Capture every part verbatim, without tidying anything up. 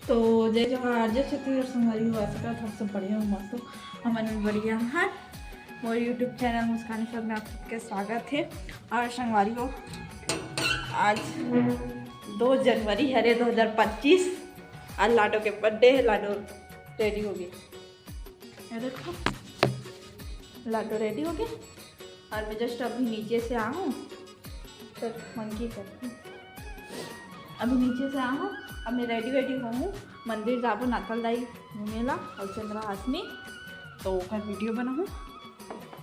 तो जय जोहार, जय छत्तीसगढ़ संगवारी हो। आशा करत हव सब बढ़िया हो, मस्त हो। हमन भी बढ़िया हन। मोर YouTube चैनल मुस्कान शोर में आप सबके स्वागत हे। और संगवारी हो, आज दो जनवरी हरे दो हज़ार पच्चीस, आज लाडो के बर्थडे हे। लाडो रेडी हो गे, ये देखो, लाडो रेडी हो गे। और मैं just अभी नीचे से आहूँ, तो मंकी कर, अभी नीचे से आहूँ, अब मैं रेडी वेडी होहूँ, मंदिर जाबो नाथल दाई घूमे ला और चंद्रहासिनी, तो ओकर वीडियो बनाहूँ,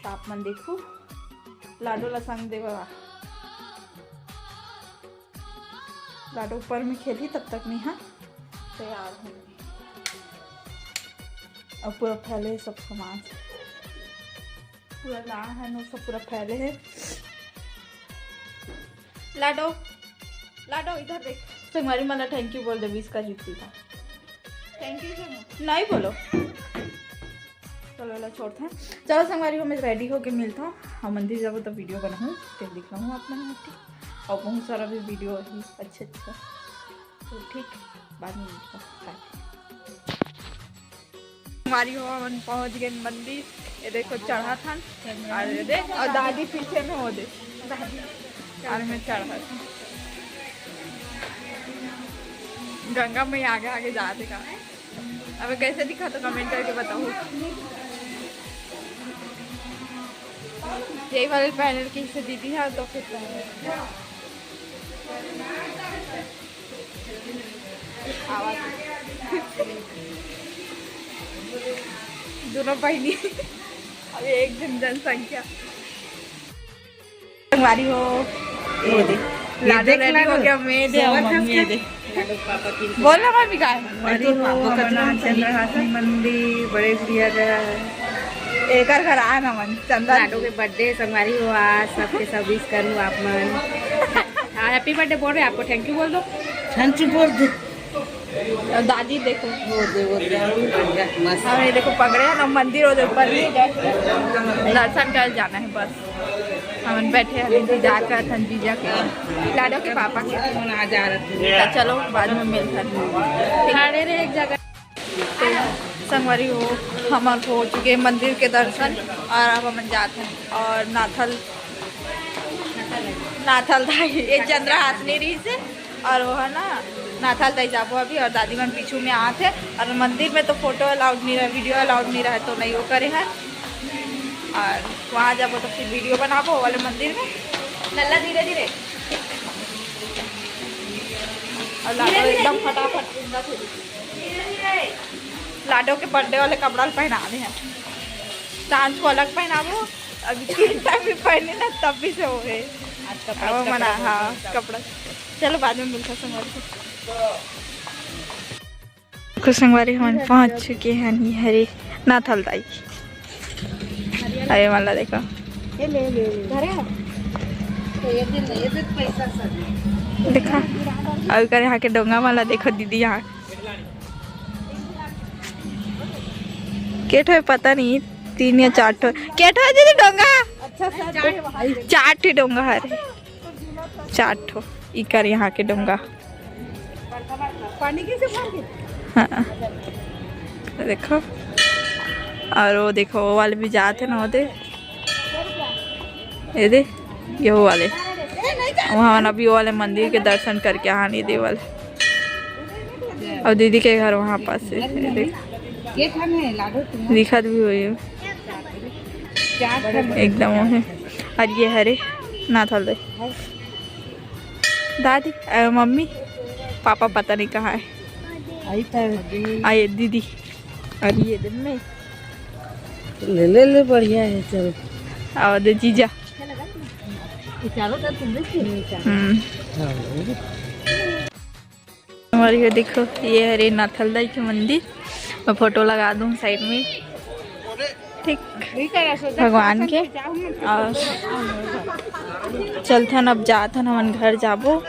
तो आप मन देखो। लाडो ला संग देवा, लाडो ऊपर में खेली, तब तक मैं हा तैयार हूँ। अब पूरा फैले हे सब सामान, पूरा ला है नो, सब पूरा फैले हे। लाडो, लाडो इधर देख, संगवारी मन ला thank you बोल दे, wish कर जीती का। Thank you नहीं बोलो। चलो, ला छोड़ते हैं। चलो संगवारी हो, मैं रेडी होके मिलता हूँ। हम मंदिर जाबो तो वीडियो बनाऊँ, फिर दिखलाऊँ आप मन ला, ठीक? और बहुत सारा भी वीडियो ही अच्छा अच्छा, तो ठीक, बाद में मिलता हूँ। Bye। संगवारी हो, हमन पहुँच गए मंदिर। ये देखो, चढ़त हन, और ये देख, और दादी पीछे में हो दे, दादी, और मैं चढ़त हन। गंगा मैया आगे आगे जात हे का। अब कैसे दिखा तो comment करके बताओ। यही वाले पहन के इसे दीदी है तो फिर आवाज दोनों बहिनी अभी एक जन जनसंख्या। संगवारी हो, ये दे। ये लाडो देख, रेडी हो लाडो। गया, मैं दे और मम्मी ये दे। बोल ना मम्मी का है? अरे हो, हमन चंद्रहासिनी मंदिर बड़े गुड़िया गया है। एकर घर आए ना मन, चंदन। लाडो के बर्थडे संगवारी हो आज, सबके सब विश करूँ आप मन। हाँ, हैप्पी बर्थडे बोल रहे, आपको थैंक यू बोल दो। थैंक यू बोल दे। और दादी देखो, वो दे, वो दे, मस्त। हाँ, ये देखो पगड़े है ना, मंदिर वो ऊपर नहीं गए, दर्शन कर जाना है बस। हमन बैठे हैं जीजा का, थन जीजा के, लाडो के पापा के। आ जा रहे थे। तो चलो बाद में मिलते हैं। खड़े रहे एक जगह। तो संगवारी हो, हमन हो चुके मंदिर के दर्शन और अब हमन जात हैं और नाथल, नाथल दाई ये चंद्रहासिनी रही से और वो है ना नाथल दाई जाबो अभी और दादी मन पीछू में आत है। और मंदिर में तो फोटो अलाउड नहीं रहे, वीडियो अलाउड नहीं रहे, तो नहीं वो करे हैं। और वहाँ जाबो तो फिर वीडियो बनाबो वो वाले मंदिर में। लल्ला धीरे धीरे। और लाडो एकदम फटाफट लाडो के बर्थडे वाले कपड़ा ल पहना दे हैं। सांझ को अलग पहनाबो, अभी तीन टाइम भी पहने ना तब भी से हो है। आज कपड़ा अब मना, कपड़ा हाँ, कपड़ा। चलो बाद में मिलता संगवारी को। कुछ संगवारी हमन पहुंच चुके हैं, ये हरे नाथल दाई। अरे वाला देखो, ये ले, ले, ले। घरे आओ। तो ये दिन, ये दिन पैसा सब। देखा, अउ कर यहाँ के डोंगा वाला देखो दीदी यहाँ। के ठो हे पता नहीं, तीन या चार ठो। के ठो हे दीदी डोंगा? अच्छा, सर, चार ठो डोंगा हरे। चार ठो इकर यहाँ के डोंगा। पानी कैसे भर के? हाँ, देखो, और वो देखो, वो वाले भी जात है ना, वो दे, ये दे, ये वो वाले। वहाँ अभी वो वाले मंदिर के दर्शन करके आने दे वाले। और दीदी के घर वहाँ पास है, ये देख। के ठान है लाडो तुम? दिखत भी हुई है। चार ठान है। एकदम वो है। और ये हरे नाथल दे। दादी, अ, मम्मी, पापा पता नहीं कहाँ है। आई तो दीदी। आई दीदी। और ये दे मैं। ले, ले, ले, बढ़िया है, चल। और दे जीजा। ये चारों तरफ तुम देखिए। हम्म। हाँ। हमारी ये देखो, ये हरे नाथल दाई के मंदिर। मैं फोटो लगा दूँ साइड में, ठीक, भगवान के। और चलथन, अब जाथन, हमन घर जाबो,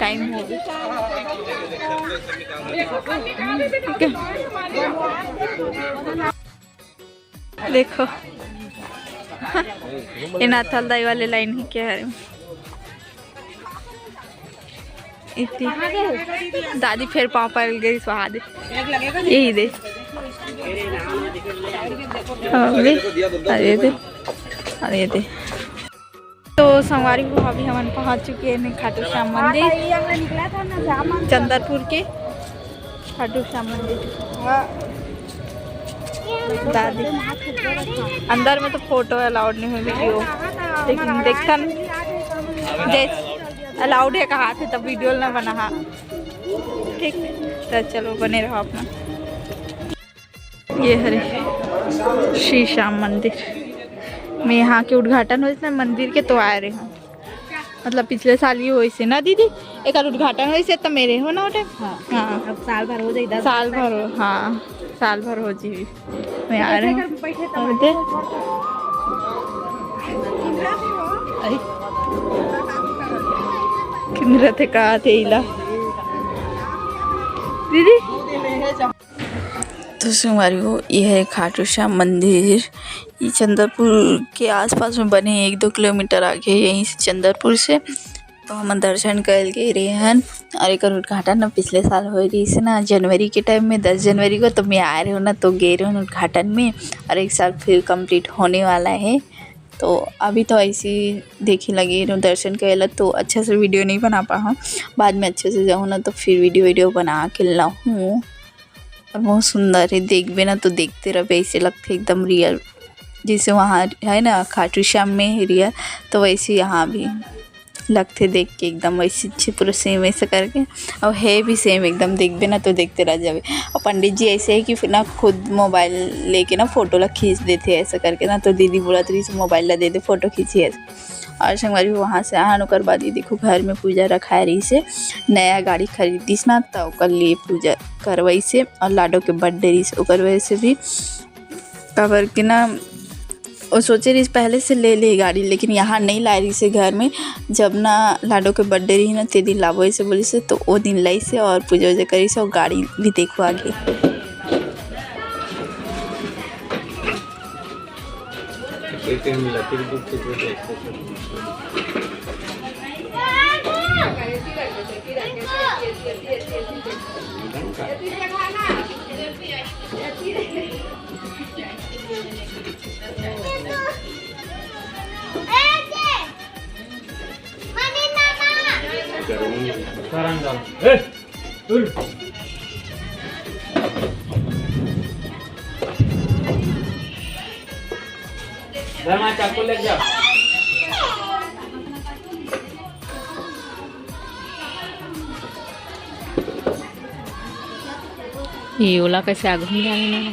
टाइम हो गया। ठीक है। देखो, ये नाथल दाई वाले लाइन ही के हरे। इतनी दादी फेर पाँव पर गई स्वाद। यही दे। अबे, अरे दे, अरे दे। तो संगवारी हो, अभी हमन पहुंच चुके हैं खाटू श्याम मंदिर, चंदरपुर के खाटू श्याम मंदिर। दादी, अंदर में तो फोटो अलाउड नहीं है, वीडियो, लेकिन देखथन, जैसे अलाउड है कहा थे, तब वीडियो ना बना हा। ठीक, तो चलो, बने रहो अपना। ये हरे श्री श्याम मंदिर में यहाँ के उद्घाटन होइस ना मंदिर के, तो आए रहे हूँ। मतलब पिछले साल ही होइस ना दीदी, एक उद्घाटन होइस तो मेरे हो ना उठे। हाँ। हाँ। अब साल भर हो जाए, दस साल भर हो, हाँ, साल भर हो जी। मैं आ रहे हूँ। अरे, किंद्रा थे कहा थे इला दीदी। तो संगवारी हो, ये है खाटू श्याम मंदिर। ये चंदरपुर के आसपास में बने, एक दो किलोमीटर आगे यहीं से, चंदरपुर से। तो हम दर्शन कर के रहे हन, और एक उद्घाटन न पिछले साल हो रही से ना, जनवरी के टाइम में, दस जनवरी को। तो मैं आ रहे हूँ ना, तो गए रहे हूँ उद्घाटन में, और एक साल फिर कंप्लीट होने वाला है। तो अभी तो ऐसे ही देखे लगे रहे हूँ दर्शन करेला, तो अच्छा से वीडियो नहीं बना पा हूँ। बाद में अच्छे से जाऊँ ना, तो फिर वीडियो वीडियो बना के लाऊँ। और बहुत सुंदर है, देखबे ना तो देखते रहबे, ऐसे लगते एकदम रियल, जैसे वहाँ है ना खाटू श्याम में है रियल, तो वैसे यहाँ भी लगते देख के एकदम वैसे अच्छे पूरा सेम ऐसे करके, और है भी सेम एकदम, देखबे ना तो देखते रह जाबे। और पंडित जी ऐसे है कि फिर ना खुद मोबाइल लेके ना फोटो ला खींच देते ऐसे करके ना, तो दीदी बोला तो मोबाइल ला दे दे, फोटो खींचिए। और संगवारी हो, वहाँ से आन, ओकर बाद ये देखो घर में पूजा रखाए रही से, नया गाड़ी खरीदिस ना, त ओकर लिए पूजा करवाई से, और लाडो के बर्थडे रही से, ओकर वजह से भी, काबर के ना, वो सोचे रही पहले से ले ले गाड़ी, लेकिन यहाँ नहीं लाए रही से घर में। जब ना लाडो के बर्थडे रही ना, ते दिन लाबो ऐसे बोली से, तो वो दिन लाई से और पूजा वूजा करी से, और गाड़ी भी देखो आगे। धर्मा, चाकू लेके जा। ये ओला कैसे आगू में जाने लगा?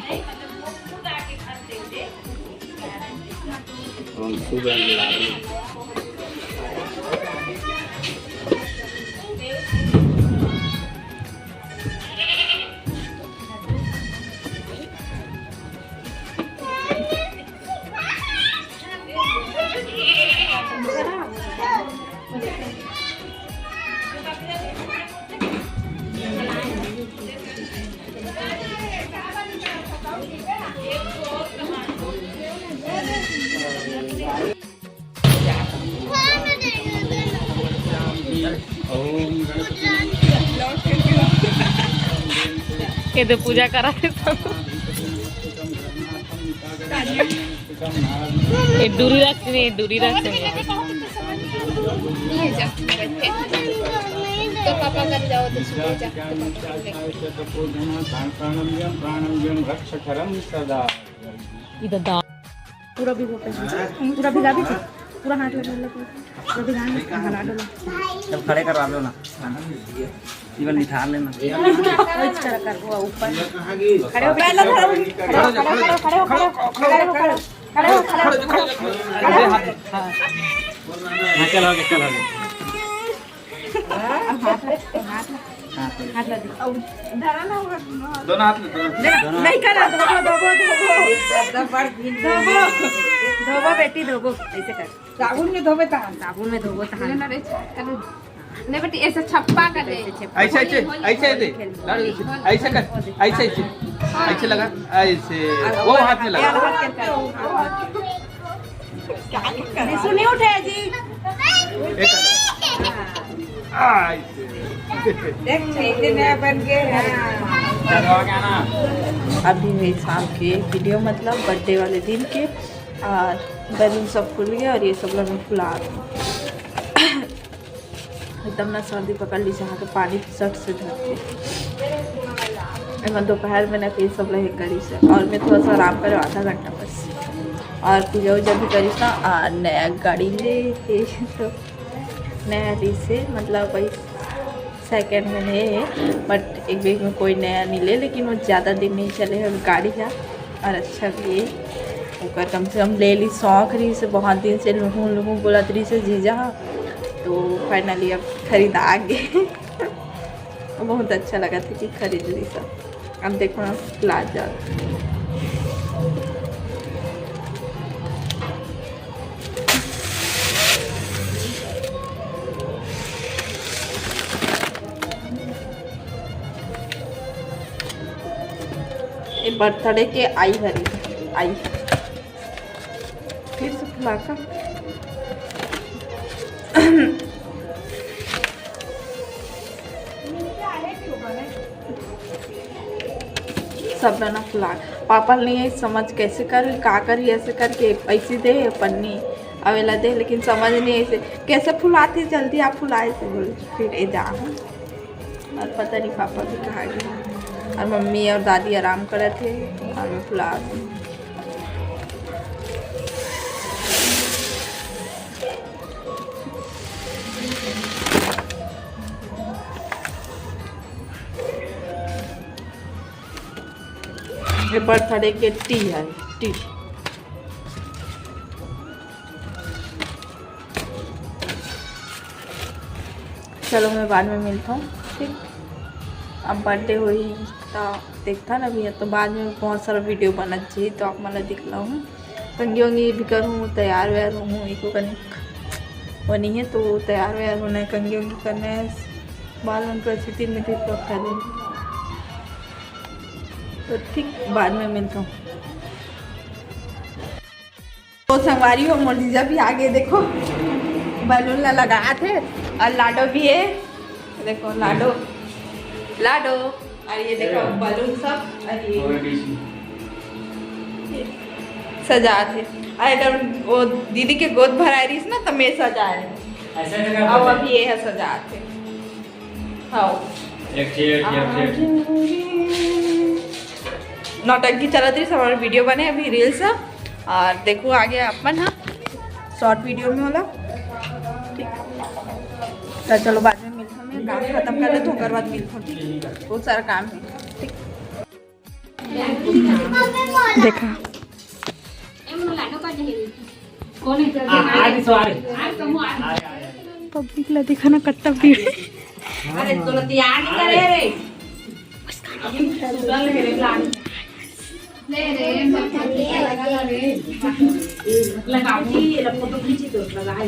ये तो पूजा करा थे सब। ये दूरी रख, ये दूरी रख। तो पापा कर जाओ तो सुबह जा। प्राणम यम प्राणम यम रक्षकरम सदा। इधर दा। पूरा भिगो के दीजिए। पूरा भिगा दीजिए। पूरा हाथ लगा लो, पूरा भिगा लो, बना दो ना। चल खड़े करवा लो ना। इवन निथार लेना। इस तरह कर वो ऊपर। खड़े हो, पहले धरो। खड़े हो, खड़े हो, खड़े हो, खड़े हो, खड़े हो, खड़े हो, खड़े हो, खड़े हो, खड़े हो, खड़े हो। हाँ, चल, हो गया, चल, हो गया। अब हाथ, हाथ, हाथ लगा दे। धरा ना होगा दोनों हाथ। दोनों हाथ में, दोनों। नहीं करा, धोबो, धोबो, धोबो। धोबो, धोबो बेटी, धोबो। ऐसे कर। साबुन में धोबे तहान। साबुन में धोबो तहान। नहीं ना रे, चलो। नहीं बेटी, ऐसे छप्पा कर दे। ऐसे, ऐसे, ऐसे, ऐसे दे। लाडो, ऐसे, ऐसे कर, ऐसे, ऐसे। ऐसे लगा, ऐसे। वो हाथ में लगा। विशु नहीं उठे जी। एक हाथ। देख, चीज नया बन गए हैं। अभी हुई शाम के वीडियो, मतलब बर्थडे वाले दिन के, और बैलून सब फूल गए और ये सब ला मैं फुला रही हूँ। एकदम ना सर्दी पकड़ ली, जहाँ के पानी सट से धरते। एमन दोपहर में ना फिर सब ला करी से, और मैं थोड़ा सा आराम करे आधा घंटा बस, और पूजा वूजा भी करी सा। आ, नया गाड़ी ले हे तो नया ली से, मतलब वही सेकंड में ले हे, बट एक बीच में कोई नया नहीं ले, लेकिन वो ज़्यादा दिन नहीं चले है गाड़ी का, और अच्छा भी है। ओकर कम से कम ले ली, शौक रही से, बहुत दिन से लूहूँ लूहूँ बोलत रही से जीजा हा, तो फाइनली अब खरीदा गे। बहुत अच्छा लगा था कि खरीद ली सब। अब देखो ना, लाजवाब। ये बर्थडे के आई हरी, आई। फिर से फुला का। सब ला ना फुला। पापा नहीं है समझ कैसे कर, का कर, ऐसे करके ऐसे दे पन्नी, अवेला दे, लेकिन समझ नहीं ऐसे कैसे फुलाती, जल्दी आप फुलाए से बोल। फिर ए जा, और पता नहीं पापा भी कहाँ गए, और मम्मी और दादी आराम करत हे, और मैं फुला। ये बर्थडे के टी है, टी। चलो, मैं बाद में मिलता हूँ, ठीक। अब बर्थडे होही तो देखता ना भैया, तो बाद में बहुत सारा वीडियो बनत जी, तो आप मन ला दिखलाहूँ। कंघी वंघी भी करहूँ, तैयार वैयार होहूँ, एको कनिक वो नहीं है, तो तैयार वैयार होना है, कंघी वंघी करना है, बाल मन को अच्छे तीन में रखा दे। तो ठीक, बाद में मिलता हूँ। तो संगवारी हो, मोर जीजा भी आ गए। देखो, बैलून ला लगात हे, और लाडो भी है। देखो, लाडो, लाडो, और ये देखो, बैलून सब, और ये सजात हे। अरे, तब वो दीदी के गोद भराए रहीस ना, तब मैं सजाए रहे। ऐसा जगह अब पर अभी ये है सजात हे। हाँ। एक ठे, एक ठे, एक ठे। नौटंकी चलत रही, हमारा वीडियो बने अभी रील्स, और देखो आगे अपन, हाँ, शॉर्ट वीडियो में होला। ठीक, तो चलो बाद में मिलते हैं, काम खत्म कर लेते हैं, ओकर बाद मिलते हैं, ठीक? बहुत सारा काम है, ठीक? देखा। पब्लिक ला देखा ना, कत्ता भीड़। अरे, तो तैयार नहीं करे रे। ले रे, लगा रे। लगा दी, ये फोटो खींची तो लगा है।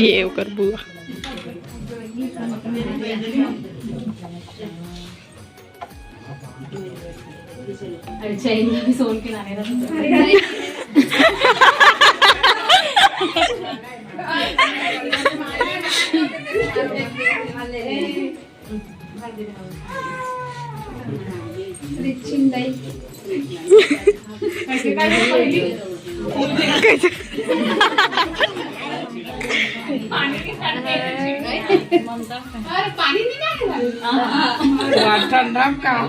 ये ओकर बुआ। अच्छा, इनका भी सोन के लाने रहा। ठंडा में काम।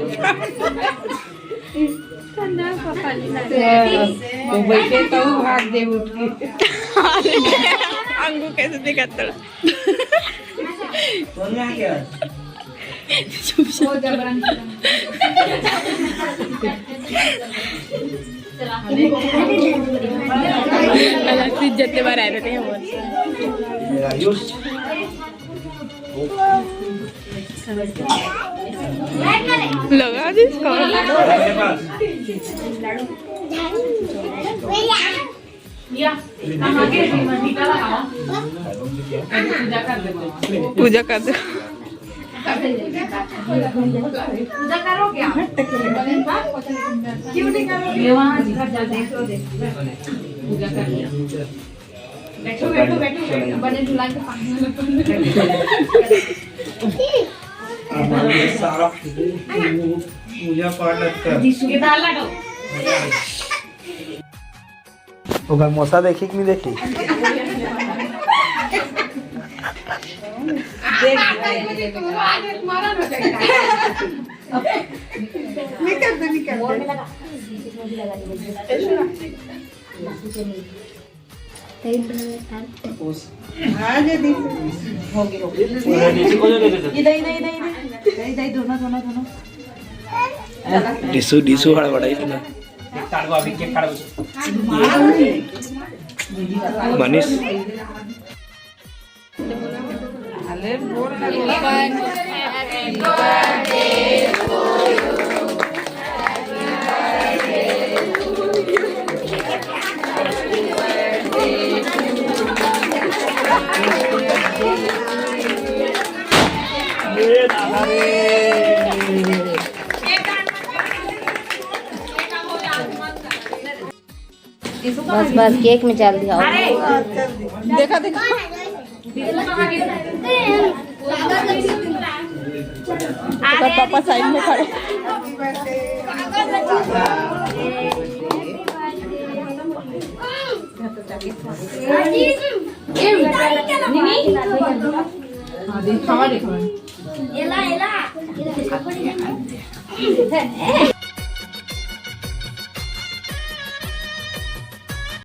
ठंडा में पानी ना। तो बैठे तो भाग दे उठ के। अंगू कैसे दिखाता? अलग से इज्जत के बारे में। लगा जिसको। पूजा कर दे। पूजा करो क्या? क्यों नहीं करो? ये वहाँ घर जा, देखो, देखो। पूजा कर लिया। बैठो, बैठो, बैठो, बैठो। बने दुल्हन के पानी में। हमारे सारा पूजा पाठ कर। ओकर मोसा देखी कि नहीं देखी? निकल दे, निकल दे। हाँ, जल्दी से। हो गया, हो गया। इधर, इधर, इधर, इधर। इधर, इधर, दोनों, दोनों, दोनों। डिसू, डिसू हड़बड़ाई ना। मनीष। बस, बस, केक में चल दिया। देखा, देखा। ओकर पापा साइड में खड़े।